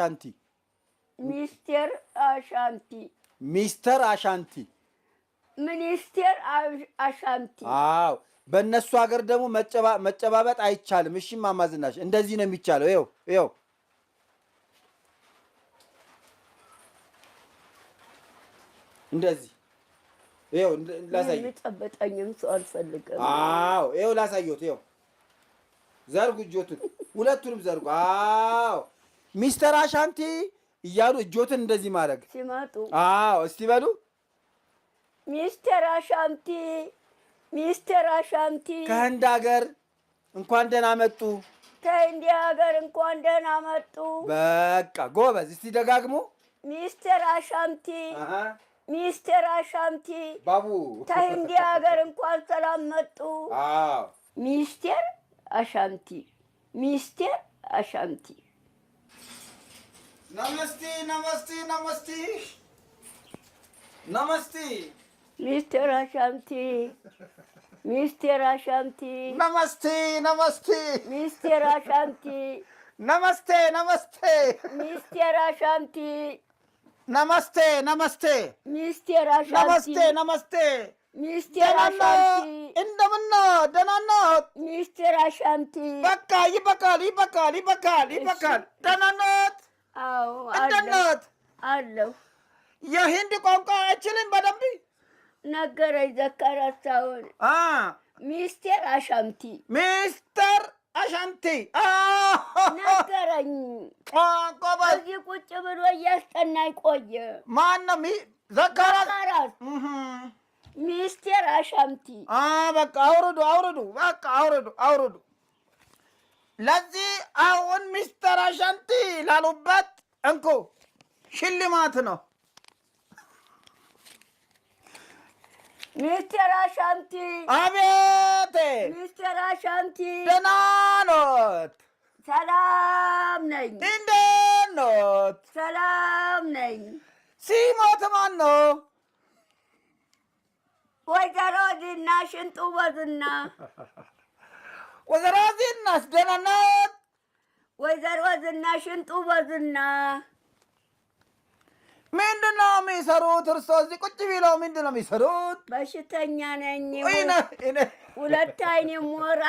አሻንቲ። ሚስቴር አሻንቲ። ሚስተር አሻንቲ። ሚኒስቴር አሻንቲ። አዎ፣ በእነሱ ሀገር ደግሞ መጨባበጥ አይቻልም። እሺ እማማ ዝናሽ፣ እንደዚህ ነው የሚቻለው። ይኸው ይኸው። እንደዚህ ይኸው ላሳይ። የሚጨብጠኝም ሰው አልፈልግም። አዎ፣ ይኸው ላሳየሁት። ይኸው ዘርጉ፣ እጆትን ሁለቱንም ዘርጉ። አዎ፣ ሚስተር አሻንቲ እያሉ እጆትን እንደዚህ ማድረግ። ሲመጡ። አዎ፣ እስቲ በሉ። ሚስተር አሻንቲ፣ ሚስተር አሻንቲ። ከህንድ ሀገር እንኳን ደህና መጡ። ከህንድ ሀገር እንኳን ደህና መጡ። በቃ ጎበዝ። እስቲ ደጋግሞ። ሚስተር አሻንቲ፣ ሚስተር አሻንቲ። ባቡ። ከህንድ ሀገር እንኳን ሰላም መጡ። ሚስቴር አሻንቲ፣ ሚስቴር አሻንቲ። नमस्ते, नमस्ते, नमस्ते, नमस्ते። ሚስተር አሻንቲ፣ ሚስቴር አሻንቲ። नमस्ते, नमस्ते። ሚስቴር አሻንቲ። नमस्ते, नमस्ते። ሚስቴር አሻንቲ። नमस्ते, नमस्ते። ሚስቴር አሻንቲ። नमस्ते, नमस्ते። ሚስቴር ደህና ነው? አሻንቲ። እንደምን ነው? ደህና ነው? ሚስቴር አሻንቲ። በቃ ይበቃል፣ ይበቃል፣ ይበቃል፣ ይበቃል። ደህና ኖት? አዎ። እንደት አለሁ። ኖት? አለሁ። የሂንድ ቋንቋ አይችልም በደንብ? ነገረኝ ዘካራሳውን። ሚስቴር አሻንቲ። ሚስተር አሻንቲ። ነገረኝ። ጎበዝ። እዚህ ቁጭ ብሎ እያስጠናኝ ቆየ። ማን ነው? ዘካራስ? ዘካራስ። ሚስቴር አሻንቲ። በቃ አውርዱ፣ አውርዱ፣ በቃ አውርዱ፣ አውርዱ። ለዚህ አሁን ሚስተር አሻንቲ ላሉበት እንኩ ሽልማት ነው። ሚስቴር አሻንቲ። አቤት። ሚስቴር አሻንቲ። ደህና ኖት? ሰላም ነኝ። እንዴት ኖት? ሰላም ነኝ። ሲሞት ማን ነው? ወይዘሮ ዝናሽ ሽንጡ በዝና። ወይዘሮ ዝናሽ ደህና ኖት? ወይዘሮ ዝናሽ ሽንጡ በዝና። ምንድን ነው የሚሰሩት? እርሶ እዚህ ቁጭ ብለው ምንድን ነው የሚሰሩት? በሽተኛ ነኝ። ወይኔ እኔ ሁለት አይኔ ሞራ።